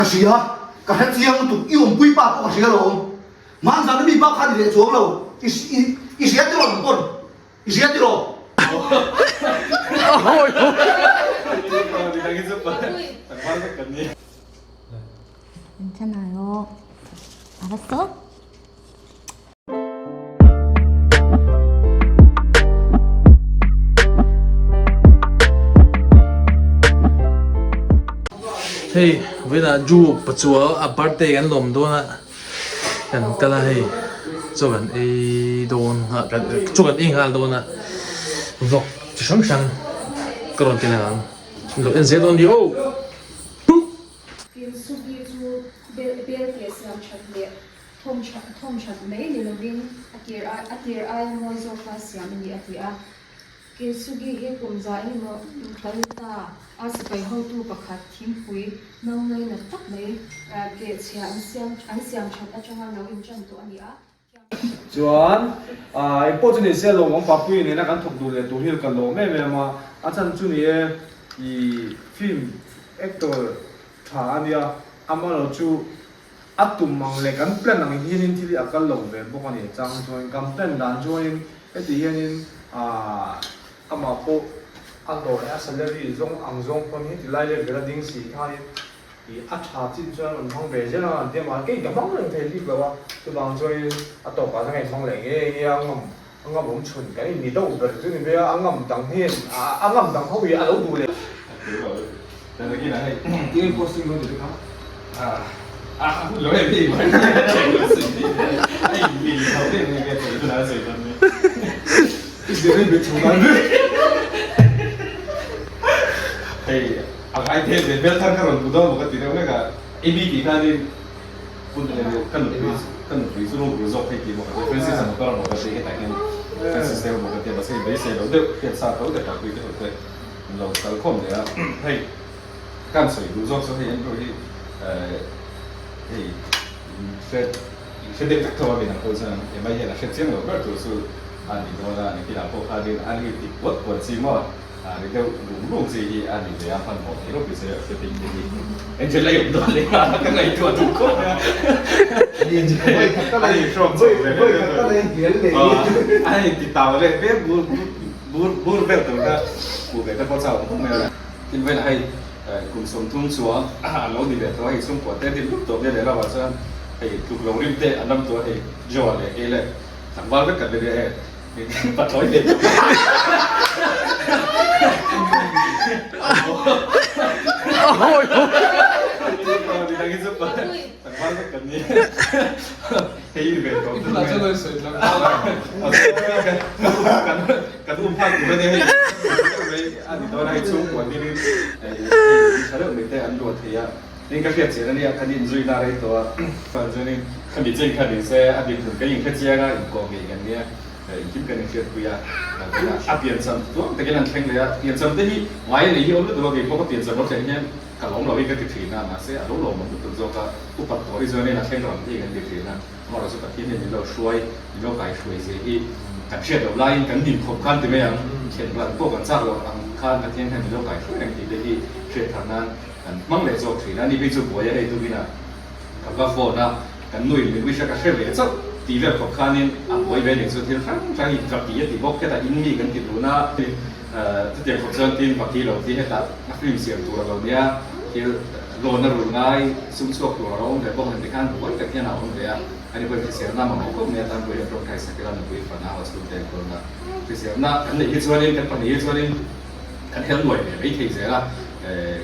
Ka hria, ka hre chiang lutuk, i awmpui pa pawh ka hria alawm. Hmanzan ami bak kha ni leh chuang lo, i i hria tiraw nang pawn, i hria tiraw? 괜찮아요. 알았어? Hei vawiinah Ju pachuah a birthday kan lawm dawn a kan kal a hei chaw kan ei dawn nghal chaw kan ei nghal dawn a vlog chi hrang hrang ka rawn ti lang ang lo en zel dawn ni aw. Kintsugi chu bel keh siam that leh Thawm that mai ni lovin a tir a tir aia mawi zawk kha siam a ni a ti a. Kintsugi hi kum za engemaw kal ta a sipai hotu pakhat thingpui no ngainat tak mai keh chhia an siam an siam that atanga lo intan tawh a ni a. Chuan engpawh chu ni se lawmawm Papuii nena kan thawk duh leh tur hi ka lawm em em a, a chhan chu ni e i film actor tha a nia, amaherawhchu chu A tum ang leh kan plan ang hianin thil hi a kal lo ve bawk a ni. Chang chuan kan plan dan chuanin heti hianin aah amah pawh a hlawh leh a salary zawng ang zawng pawn heti lai level a ding si khanin ih a tha chin chuan a rawn hmang ve zel ang a an ti a mahse kei ka hmang reng thei bik lo a, chuvang chuanin a tawpah chuan ka inhmang leh ngei ngei a ngam a ngam awm chhun kan inni deuh ber chu ni mai a, a ngam dang hian a ngam dang ho hi a lo duh leh. Lo kal khawm leh a, hei kan sawi duh zawk chu hei Andrew hi hei hre hre deuh vek tho a min ang ho chuan emai hian a hre chiang lo ber tur chu a ni dawn a, nikinah pawh khanin a ri dik puat puat chi maw a ri deuh rum rum chi hi a ni ve a, hmanhmawh thei ropui che a hre bik te hi Angel a awm dawn leh nghal a ka ngaihtuah duh khawp mai a, a inhrawm chho ve leh a intitau leh vel bur bur. Bur bur vel tur kha hmuh ve te pawh chau khawp mai a. Tin velah hei kum 30 chuang a lo ni ve tawh a, hei chhungkua te din lup tawh nia leh lamah chuan hei tluk lo rim te an ram tawh a, hei Joa leh kei leh tlangval vek kan ni ve hei pathlawi ve tawh. Tlangval vek kan ni. Hei ve tawh tur mai. Kan um phak tur a nia hei a ni dawn a hei chhungkua dingin hei tha deuh mai te an luah thei a tin ka hriat chian a nia kan inzui na rei tawh a chuanin khami chen kha ni se a dinhmun kan inhre chiang a inkawh ngei kan nia engkim kan inhriatpui a a piancham tuam takin an thleng leh a piancham te hi ngai a nei hi awm lutuk a keipawh ka piancham lo thleng hian Ka lawm lo hi ka ti thin a, mahse a lo lawmawm lutuk zawk a, upat tawh hi chuanin a thleng ram hi kan ti thin a, amaherawh chu Pathian hian min lo hruai, min lo kaihruai zia hi kan hriat loh laiin kan nin khawp khan ti mai ang, thlen ran pawh kan chak loh ang khan Pathian hian min lo kaihruai reng tih te hi hriat thar nan kan hmang leh zawk thin a, ni phei chu buai a hei tukin a ka va phone a, kan nuin min wish a ka hre ve chauh tih vel khawp khanin a buai ve ning chu thil hrang hrang hi ka ti a ti bawk, hetah in mi kan ti dun a. Chutiang khawp chuan tin Vaki lo ti hetah a film siam tur a lo nia, thil loan a rul ngai, sum chhuak tur a lo awm ve bawk nen tikhan buai tak hian a awm ve a, ani pawhin hriselna mamawh khawp mai atan pawh hian tawngtai sak ila nupui fanau a chhungte an kawlna hriselna kan neih hi chuanin kan pahnih hi chuanin kan hel nuai ve mai thei zel a,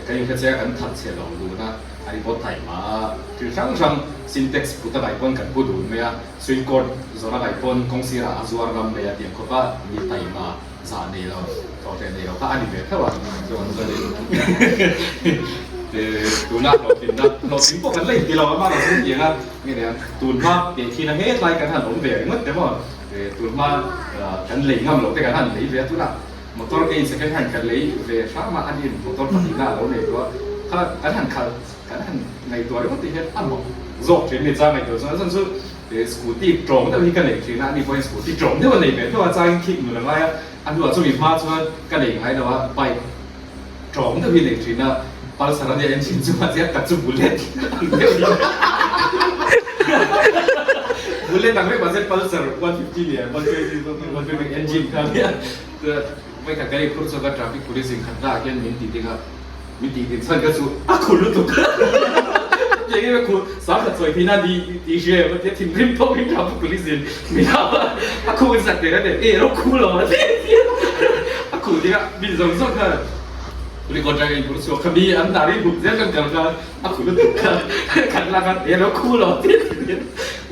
kan inhre che a kan that chhe lo dun a, ani pawh taima a, thil hrang hrang sintex put a ngaih pawn kan pu dun mai a, swing court zawrh a ngaih pawn kawng sirah a zuar ngam mai a tiang khawp a mi taima. Zah nei lo, thawhhleh nei lo kha a ni ve theuh a, chuan chuanin tuna hlawhtlinna, hlawhtling pawh kan la inti lo a, mahse chu hetiang a nge nia, tunhma tehkhin a hetlai kan han awm ve ringawt te maw, tunhma kan lei ngam loh te kan han lei ve a, tunah motor keiin second hand kan lei ve hram a, aniin motor pahnihna a lo nei tawh a, kha kan han khalh, kan han ngaihtuah ringawt te hian a mawk zawk thin a ni, chang ngaihtuah chuan a chhan chu. Scooty tawng deuh hi ka nei thin a, ani pawhin scooty tawng deuh a nei ve tho a, changin khik nun a ngai a, a hnuah chumi hma chuan ka nei ngai lo a, bike tawng deuh hi nei thin a. Pulsar a nia engine chu mahse a cut chu bullet ang deuh hi bullet ang vek mahse Pulsar 150 nia 120 120 engine kha nia chuan vawikhat kan inphur chhuak a traffic police in khat naah khian min tih ding a min tih din chhan kha chu a khur lutuk tiang em a khur sang khat sawi theihna ni tih hria em a tia thinrim thawk in traffic police in min hau a a khuh in sak teh a tia e ro khu lo a tia a khuh ding a min zawng zawng khan. Record a input chhuak kha mi an dah ri buk zel kan kal kha a khu lutuk kha khat lak a e lo khu lo tir tir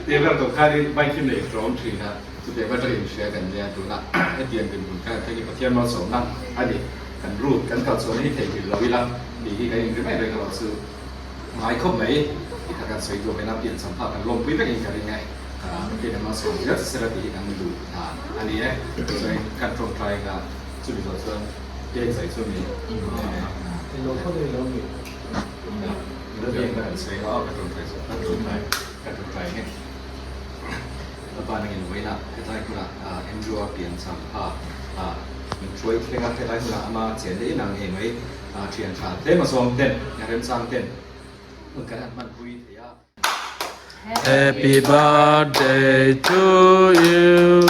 tir vel tawh khan in bike hi nei tlawm thin a chutiang atang in hria kan nia tuna hetiang dinhmun kha kan thleng hi Pathian malsawmna a ni kan route kan kal chhuahna hi theihnghilh lo ila tih hi kan inri mai reng erawh chu ngai khawp mai tih kha kan sawi duak ina piancham phak kan lawmpui vek in ka ring e Pathian in malsawm zel che sela tih hi kan duh dan a ni e chuan kan tawngtai anga chumi zawh chuan Cake zai chu mi Ilo phawt a ilo mi. Ilo biak na kan sawi a ka tawngtai zawk ka tawngtai ka tawngtai nge. Ka pa nangin vawiin ah hetlai hmunah Andrew a pian cham kha min hruai thleng a hetlai hmunah ama chen leh inang ngei mai thian tha tlem a zawng ten remchang ten hun kan han hmanpui thei a. Happy birthday to you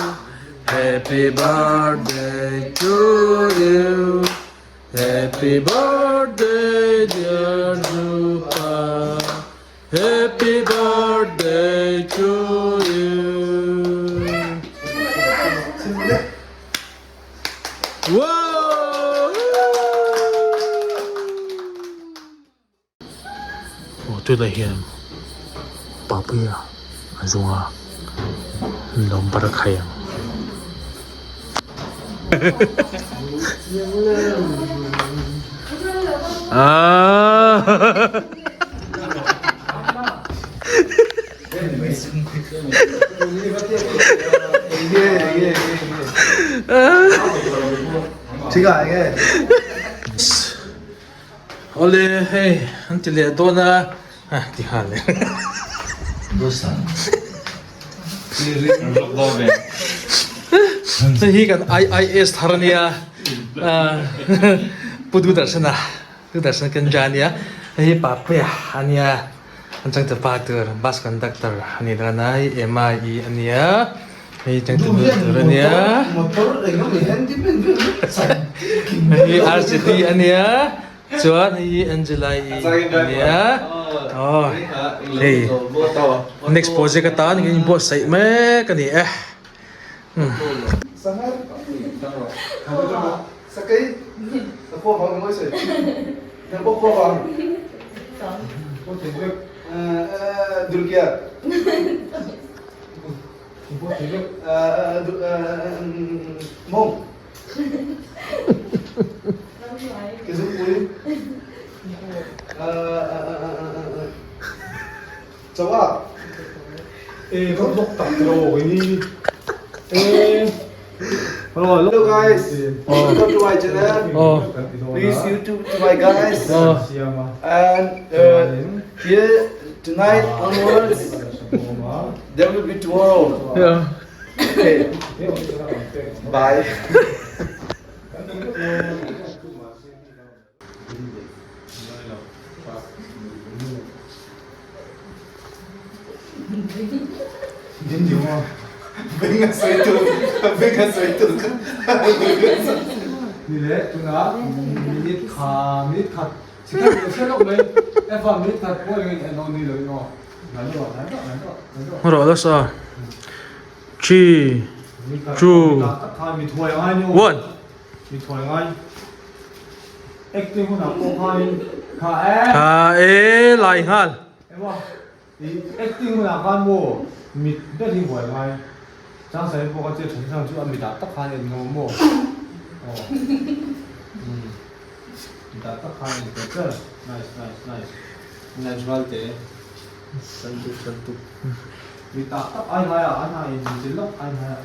Happy birthday to you Happy birthday dear Zupa Happy birthday to you Whoa! Aw tunah hian Papuia a zawng a lawm bar a khai ang. Awle hei an ti leh dawn a ti nghal leh hei hi kan IIS thar a nia Pu Duhdarsana Duhdarsana Kenja a nia hei hi Papuia a nia an changtupa tur bus conductor a ni dawn a hei Emma i a nia hei changtunu tur a nia hei RCD a nia chuan hei hi Angela i a nia aw hei next project atan kan inbuatsaih mek a ni e. Hello guys, welcome to my channel. Please YouTube to my guys. And here tonight onwards, there will be tomorrow. Okay. Bye. Ni le tuna minute kha minute khat sikhat lo sia lawk mai Eva minute khat pawh engin en aw ni lo in aw nan lo nan lo nan lo nan lo Rawh la sa three two mi thuai ngai ni one Mi thuai ngai acting hunah pawh khanin kha e. Kha e lai nghal. Emaw i acting hunah khan maw mit ber hi huai ngai Changsai pawh kha che then chang chu a mitah tak khan en ngam maw aw umm mitah tak khan en tel tel nice nice nice natural te Santuk santuk mitah tak ai ngai a an ha in zil lawk ai ngai a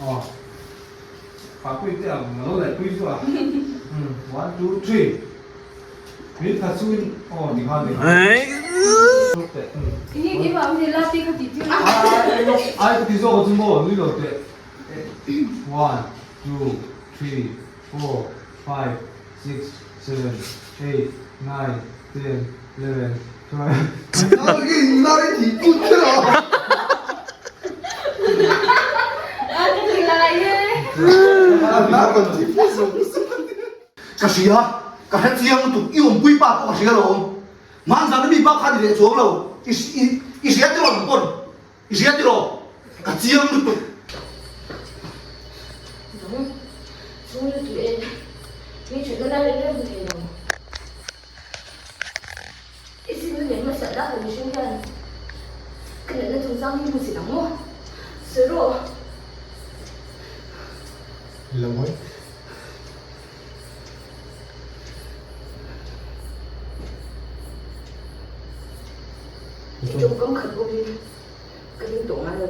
aw. Kha pui te ang lo leh pui chu a one two three min kha chu in aw ni khan ni ai ka ti zawk chu maw nui lo teh one two three four five six seven. 8, 9, 10, 11, 12. Ka hria, ka hre chiang lutuk, i awmpui pa pawh ka hria lo. Hmanzan ami bak kha ni leh chuang lo, i hria tiraw nang pawn? I hria tiraw? Ka chiang lutuk. Nang chu lutuk e, mi thatna lai reng reng hmu thei lo. I zinna leh hmasa lah ka mihring hian ka natna chungchang hi hmu si ang maw? Sawi rawh. Lo hawi. I tawngkam khat bawk hi ka ring tawh ngai lo.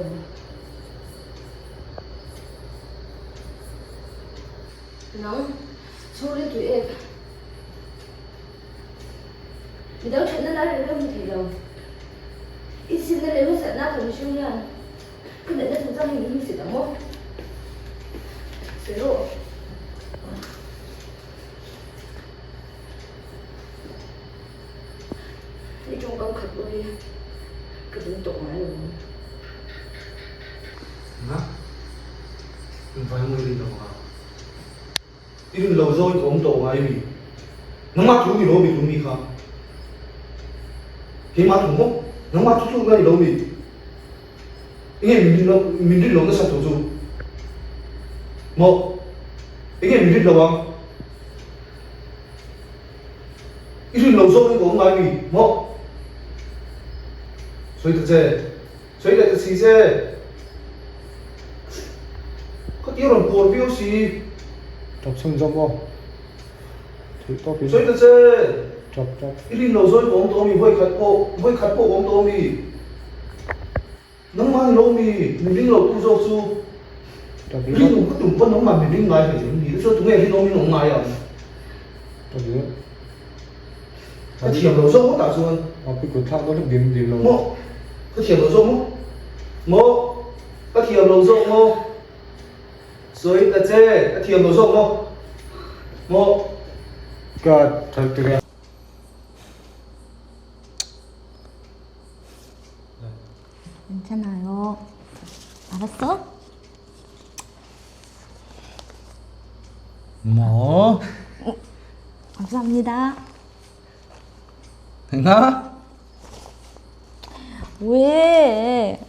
Nang, chhungril tui ek. Midang thatna lai reng reng hmu thei lo. I simna leh hmasatna ka mihring hian ka natna chungchang hi min hmusit ang maw? Sawi rawh. I tawngkam khat pawh hi ka ding tawh ngai lo ang. Na, engvai mawi rin lo ang a? I rin lo zawng i ka awm tawh ngai mi? Nangmah thu ni lo mi tun mi kha? Keimah thu maw? Nangmah thu tluk na ni lo mi? Enge min rin lo min rin lo nasa tur chu? Maw? Enge min rin lo ang? I rin lo zawng i ka awm ngai mi? Maw? Sawi ta che. Sawi leh ta si che. Ka ti a rawn puar viau si. Tap chhun zawm aw. Theih tawp in. Sawi ta che. Tap tap. I rin lo zawi ka awm tawh ami vawi khat pawh vawi khat pawh ka awm tawh ami. Nangmah ni lo mi min ring lo tu zawk chu. Tap Rin awm ka tum pawn nangmah min ring ngai hlei em ni. Chuan tunge rin awm in awm ngai ang. Tap zel. Ka thiam lo zawk ngawt ah chuan. A pi kut thlak dawn hlek dim dim lo. Maw? Ka thiam lo zawk maw? Maw? Ka thiam lo zawk maw? Sawi ta che, ka thiam lo zawk maw? Maw? Ka that tir a. 괜찮아요. 알았어? Maw? 감사합니다. Enga? 왜?